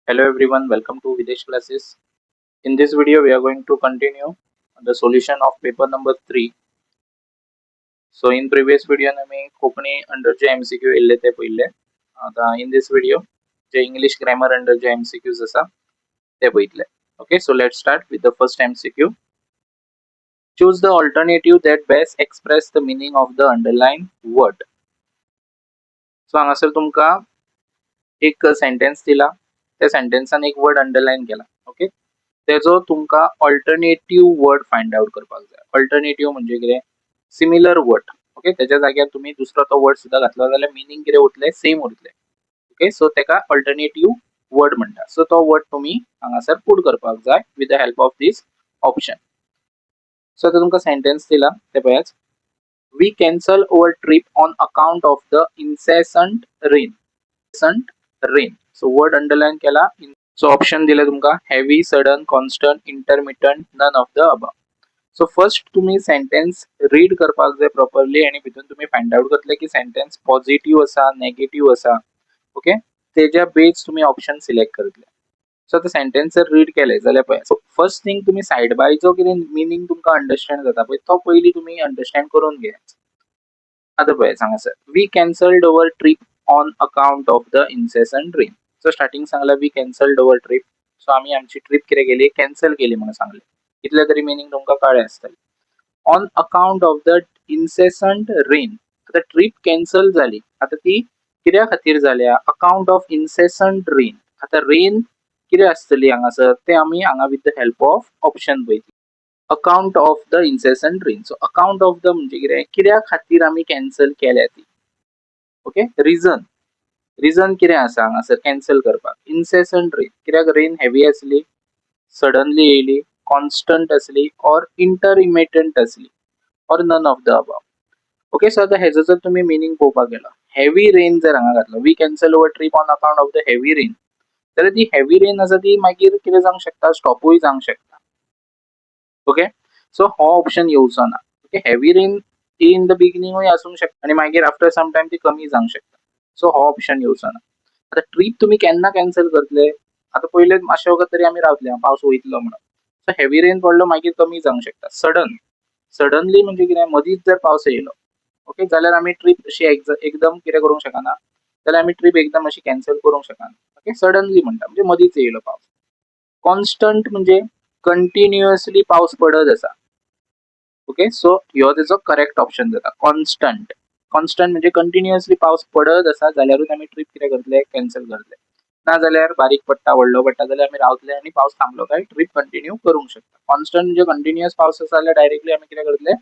Hello everyone, welcome to Videsh classes. In this video, we are going to continue the solution of paper number 3. So in previous video आमी Konkani under जे MCQ येयल्ले ते पळयल्ले. आतां in this video J English grammar under J MCQs आसा ते पळयतले. Okay, so let's start with the first MCQ. Choose the alternative that best express the meaning of the underline word. So हांगासर तुमकां एक सेंटेन्स दिला, त्या सेंटेन्सान एक word अंडरलायन केला. ओके, तेजो तुमकां ऑल्टरनेटीव वर्ड फायंड आउट करपाक जाय. ऑल्टरनेटीव म्हणजे कितें? Similar word. ओके, तेच्या जाग्यार तुमी दुसरो तो वर्ड सुद्दां घातलो जाल्यार मिनींग कितें उरतलें? सेम उरतलें. ओके, सो तेका ऑल्टरनेटीव वर्ड म्हणटा. सो तो वर्ड तुमी हांगासर पुट करपाक जाय with the help of this option. So आतां तुमकां सेंटेन्स दिला ते पळयात: "We cancel our trip on account of the incessant rain." Incessant rain, so word underline केला. सो ऑप्शन दिले तुमकां: heavy, sudden, constant, intermittent, none of the above. So first तुमी sentence read करपाक जाय प्रॉपरली आनी भितून तुमी फायंड आउट करतले की सेंटेन्स पॉझिटिव्ह आसा, नेगेटिव्ह आसा. ओके, तेज्या बेज तुमी ऑप्शन सिलेक्ट करतले. सो आतां सेंटेन्स जर रीड केले जाल्यार पळय, सो फर्स्ट थिंग तुमी सायड बाय जो कितें मिनींग तुमकां अंडरस्टँड जाता पळय, तो पयलीं तुमी अंडरस्टँड करून घेयात. आतां पळय हांगासर, "We cancelled our trip on account of the incessant rain." So starting सांगला, "We cancelled our trip." So आमी आमची ट्रीप कितें केली? कॅन्सल केली म्हणून सांगले. इतले तरी मिनींग तुमकां कळ्ळें आसतलें. On account of the incessant rain, आतां ट्रीप कॅन्सल जाली, आतां ती कित्या खातीर जाल्या? Account of incessant rain. आतां रेन कितें आसतली हांगासर ते आमी हांगा with the help of option पळयतली. Account of the incessant rain, so account of the म्हणजे कितें? कित्या खातीर आमी कॅन्सल केल्या ती. Okay, reason. रिजन कितें आसा हांगासर कॅन्सल करपाक? इन्सेसंट रेन. कित्याक रेन हेवी आसली, सडनली येयली, कॉन्स्टंट आसली ऑर इंटरमिटंट आसली or none of the above. Okay, so आतां हेजो जर तुमी मिनींग पळोवपाक गेलो, हेवी रेन जर हांगा घातलो, "We cancel our trip on account of the heavy rain," जाल्यार ती हेवी रेन आसा ती मागीर कितें जावंक शकता? स्टॉपूय जावंक शकता. ओके, सो हो ऑप्शन येवचो ना. ओके, हेवी रेन ती इन the बिगिनींगूय आसूंक शकता आनी मागीर आफ्टर सम टायम ती कमी जावंक शकता. सो हो ऑप्शन येवचो ना. आतां ट्रीप तुमी केन्ना कॅन्सल करतले? आतां पयले मातशे वगत तरी आमी रावतले, पावस वयतलो म्हणून. सो हेवी रेन पडलो, मागीर कमी जावंक शकता. सडन, सडनली म्हणजे कितें? मदींच जर पावस येयलो, ओके, जाल्यार आमी ट्रीप अशी एकदम कितें करूंक शकना? जाल्यार आमी ट्रीप एकदम अशी कॅन्सल करूंक शकना. ओके, सडनली म्हणटा म्हणजे मदींच येयलो पावस. कॉन्स्टंट म्हणजे कंटिन्युअसली पावस पडत आसा. ओके, सो ह्यो तेजो करेक्ट ऑप्शन जाता, कॉन्स्टंट. कॉन्स्टंट म्हणजे कंटिन्युअसली पावस पडत आसा जाल्यारूच आमी ट्रीप कितें करतले? कॅन्सल करतले. ना जाल्यार बारीक पडटा, व्हडलो पडटा जाल्यार आमी रावतले आनी पावस थांबलो काय ट्रीप कंटिन्यू करूंक शकता. कॉन्स्टंट म्हणजे कंटिन्युअस पावस आसा जाल्यार डायरेक्टली आमी कितें करतले?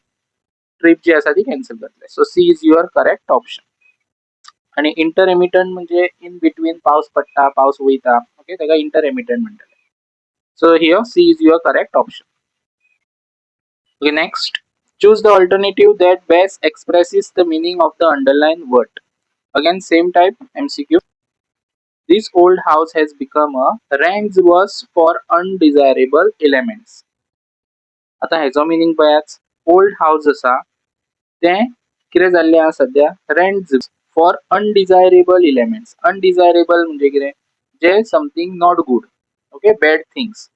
ट्रीप जी आसा ती कॅन्सल करतले. So C is your correct option. आनी इंटरमिटंट म्हणजे इन बिटवीन पावस पडटा, पावस वयता. ओके, ताका इंटरमिटंट म्हणटले. So here C is your correct option. Okay, next, choose the alternative that best expresses the meaning of the underlined word. Again, same type MCQ. "This old house has become a rendezvous for undesirable elements." आता हेजो meaning पळयात. Old house आसा तें कितें जाल्लें आसा सद्या? Rendezvous for undesirable elements. Undesirable म्हणजे कितें? जे something not good, okay, bad things.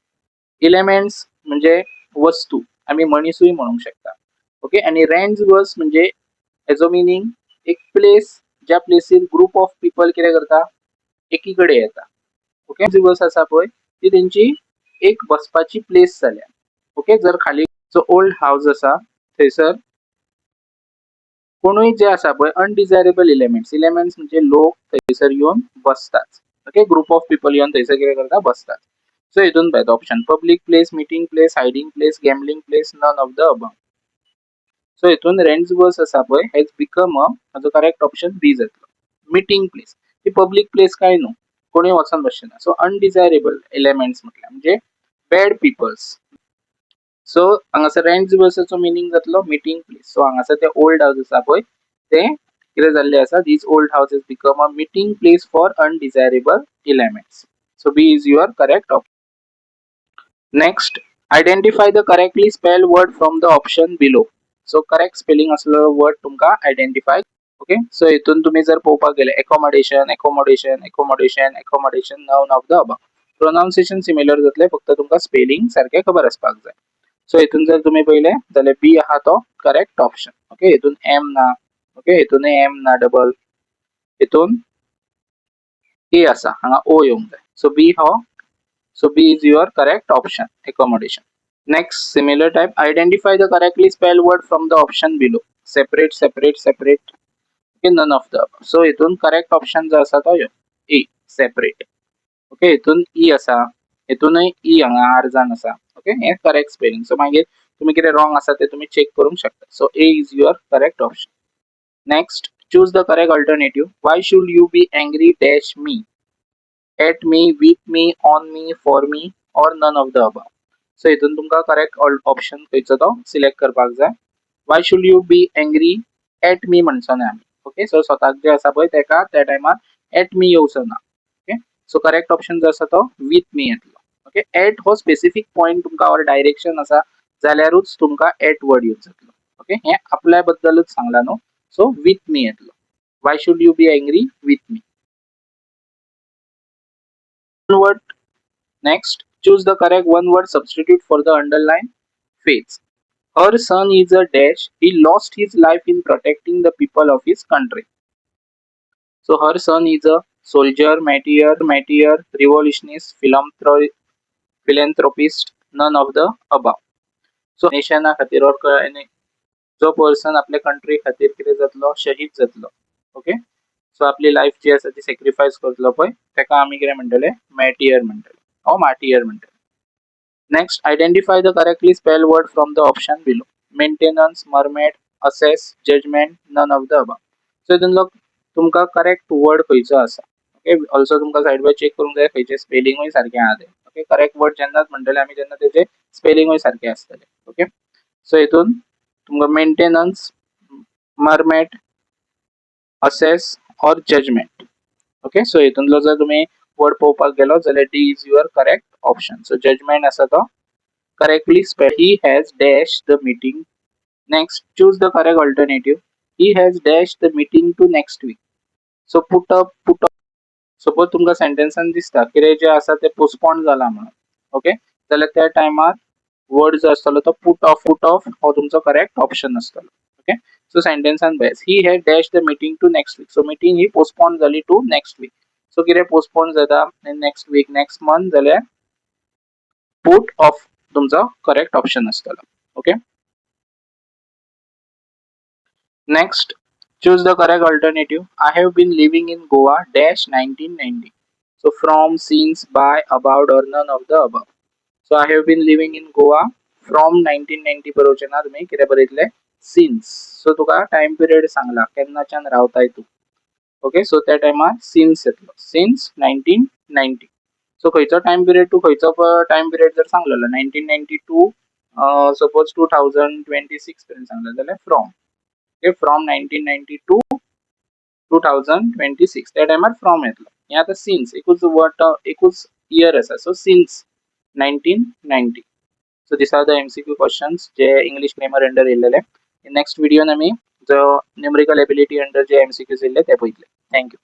Elements म्हणजे वस्तू, आमी मनिसूय म्हणूंक शकता. ओके, आनी रेंडेझवस म्हणजे हेजो मिनींग एक प्लेस, ज्या प्लेसीर ग्रुप ऑफ पिपल कितें करता? एकी कडेन येता. ओके, दिवस आसा पळय, ती तेंची एक बसपाची प्लेस जाल्या. ओके, जर खाली जो ओल्ड हाऊस आसा थंयसर कोणूय जे आसा पळय अनडिजायरेबल इलेमेंट्स, इलेमेंट्स म्हणजे लोक थंयसर येवन बसतात. ओके, ग्रुप ऑफ पिपल येवन थंयसर कितें करता? बसतात. सो हितून पळयात option: public place, meeting place, hiding place, gambling place, none of the above. So हितून रेंडेझवस आसा पळय, हॅज बिकम अ, हाजो करेक्ट ऑप्शन बी जातलो, मिटींग प्लेस. ती पब्लीक प्लेस काय न्हू, कोणूय वचोन बसचे ना. सो अनडिजायरेबल एलिमेंट्स म्हटल्यार म्हणजे बॅड पिपल्स. सो हांगासर रेंडेझवसाचो मिनींग जातलो मिटींग प्लेस. सो हांगासर ते ओल्ड हाऊस आसा पळय, ते कितें जाल्ले आसा? This old house has become a meeting place for undesirable elements. So B is your correct option. Next, identify the correctly spell word from the option below. So correct spelling असलेलो word तुमकां identify. Okay, so हितून तुमी जर पळोवपाक गेले, accommodation, accommodation, accommodation, accommodation, none of the above. Pronunciation similar जातलें, फक्त तुमकां स्पेलिंग सारकें खबर आसपाक जाय. सो हितून जर तुमी पळयलें जाल्यार बी आहा तो करेक्ट ऑप्शन. ओके, हितून एम ना. ओके, हितूनय एम ना डबल. हितून ए आसा, हांगा ओ येवंक जाय. सो बी हो, so B is your correct option, accommodation. Next, similar type, identify the correctly spell word from the option below. Separate, separate, separate, okay, none of the. So हितून correct option जो आसा तो ए, सेपरेट. ओके, हितून E आसा, हितूनय E हांगा are जावन आसा. Okay, हे करेक्ट स्पेलिंग. सो मागीर तुमी कितें रॉंग आसा ते तुमी चेक करूंक शकता. So A is your correct option. Next, choose the correct alternative. Why should you be angry dash me? At me, with me, on me, for me, or none of the above. So हितून तुमकां correct option खंयचो तो select करपाक जाय. Why should you be angry at me म्हणचो ना आमी. Okay, so स्वताक जे आसा पळय तेका त्या टायमार एट मी येवचो ना. ओके, सो करेक्ट ऑप्शन जो आसा तो विथ मी येतलो. ओके, एट हो स्पेसिफीक पॉयंट तुमकां ऑर डायरेक्शन आसा जाल्यारूच तुमकां एट वर्ड यूज जातलो. ओके, हे आपल्या बद्दलूच सांगला न्हू, सो विथ मी येतलो. Why should you be angry with me? Word. Next, choose the correct one word substitute for the underline phrase. Her son is a dash. He lost his life in protecting the people of his country. So her son is a soldier, martyr, martyr, revolutionist, philanthropist, none of the above. So नेशना खातीर or जो person आपल्या country खातीर कितें जातलो, शहीद जातलो, okay, so आपली life जी आसा ती सेक्रिफायस करतलो पळय, ताका आमी कितें म्हणटले? मॅटियर म्हणटले or मार्टियर म्हणटले. Next, identify the correctly spell word from the option below. Maintenance, mermaid, assess, judgment, none of the above. So हितून तुमकां करेक्ट वर्ड खंयचो आसा? ओके, ऑल्सो तुमकां सायड बाय चेक करूंक जाय खंयचे स्पेलिंगूय सारकें आहा तें. ओके, करेक्ट वर्ड जेन्नाच म्हणटले आमी जेन्ना तेजे स्पेलिंगूय सारकें आसतलें. ओके, सो हितून तुमकां maintenance, mermaid, assess or judgment. Okay, so हितूंतलो जर तुमी वर्ड पळोवपाक गेलो जाल्यार D is your correct option. So judgment आसा तो correctly spell. He has dash the meeting. Next, choose the correct alternative. He has dash the meeting to next week. So put up, put up. Suppose तुमकां सेंटेन्सान दिसता कितें जें आसा तें postpone जाला म्हणून, ओके, जाल्यार त्या टायमार वर्ड जो आसतलो तो पुट ऑफ. पुट ऑफ हो तुमचो करेक्ट ऑप्शन आसतलो. ओके, सो सेंटेन्सान base, he has dash the meeting to next week. So meeting he postpone जाली टू नेक्स्ट वीक. सो कितें पोस्टपोन जाता नेक्स्ट वीक, नेक्स्ट मंथ, जाल्यार पुट ऑफ तुमचो correct option आसतलो. Okay, next, choose the correct alternative. I have been living in Goa dash 1990. So from, since, by, about, or none of the above. So I have been living in Goa from 1990 बरोवचें ना तुमी, कितें बरयतले? Since. So तुका time period सांगला केन्नाच्यान रावताय तूं. Okay, so त्या टायमार सिन्स येतलो, सिन्स 1990. सो खंयचो टायम पिरियड तूं, खंयचो टायम पिरियड जर सांगलेलो, 1990 to suppose 2026 पर्यंत सांगलें जाल्यार from. Okay, from 1990 to 2026, त्या टायमार फ्रॉम येतलो. हें आतां सिन्स, एकूच वर्ड, एकूच इयर आसा, so since 1990. So these are the MCQ questions J English grammar under येयल्लेले. नेक्स्ट व्हिडिओन आमी जो न्यूमरिकल एबिलिटी अंडर जे एमसीक्यूज येयल्ले ते पळयतले. Thank you.